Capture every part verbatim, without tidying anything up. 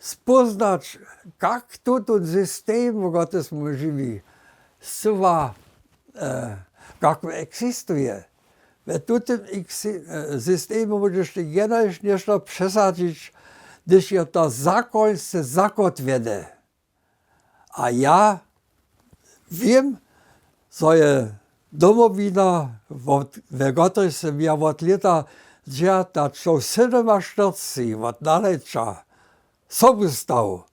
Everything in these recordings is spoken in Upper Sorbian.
spóznać, kak tutón system, w kotryž smy žiwi, scyła, kak wón eksistuje. We tutym systemje móžeš ty jenož něšto přesadźić, hdyž je to zakońsce zakotwjene. A ja wěm, zo je Domowina, we kotryž sym ja wot lěta dźewjatnaćećasydomaštyrceći wot nalěća sobu stał,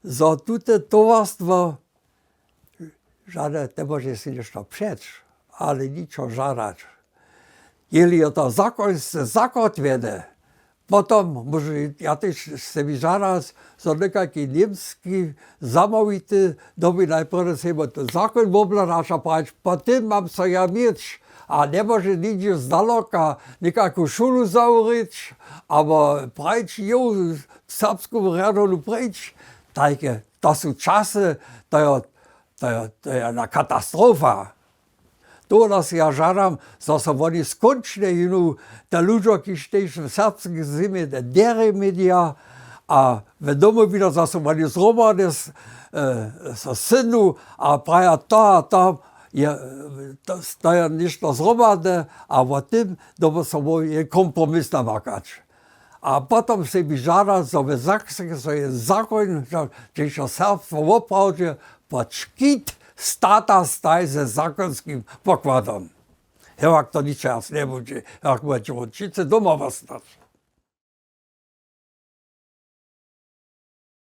zo tute towarstwo žane, te móže sej něšto přeć, ale ničo žadać. Jeli je to zakońsce zakotwjene, potom móžu ja tež sebi žadać, zo někajki němski zamołwity dyrbi najprjedy sej to zakon wobhladać a prajić, po tym mam so ja měć. A njemóže nihdźe zdaloka někajku šulu zawrěć abo prajić, jow, serbsku rjadownu preč. Tajke, to su časy, to je, to je, to je jedna katastrofa. Tohodla sej ja žadam, zo so woni skónčnje jónu, te ludźo, kiž tež w serbskej zemje te derje měnja a w Domowinje, zo so woni zhromadnje so sydnu a praja, to a to je, to je něšto zhromadne, a wo tym dyrbi so móhł jeden kompromis namakać. A potom sebi žadać, zo w Sakskej so je zakon, hdźež so serbstwo woprawdźe pod škit stata staji ze zakonskim pokładom. Hewak to ničo raz njebudźe, hewak budźe won wšitcy doma wostać.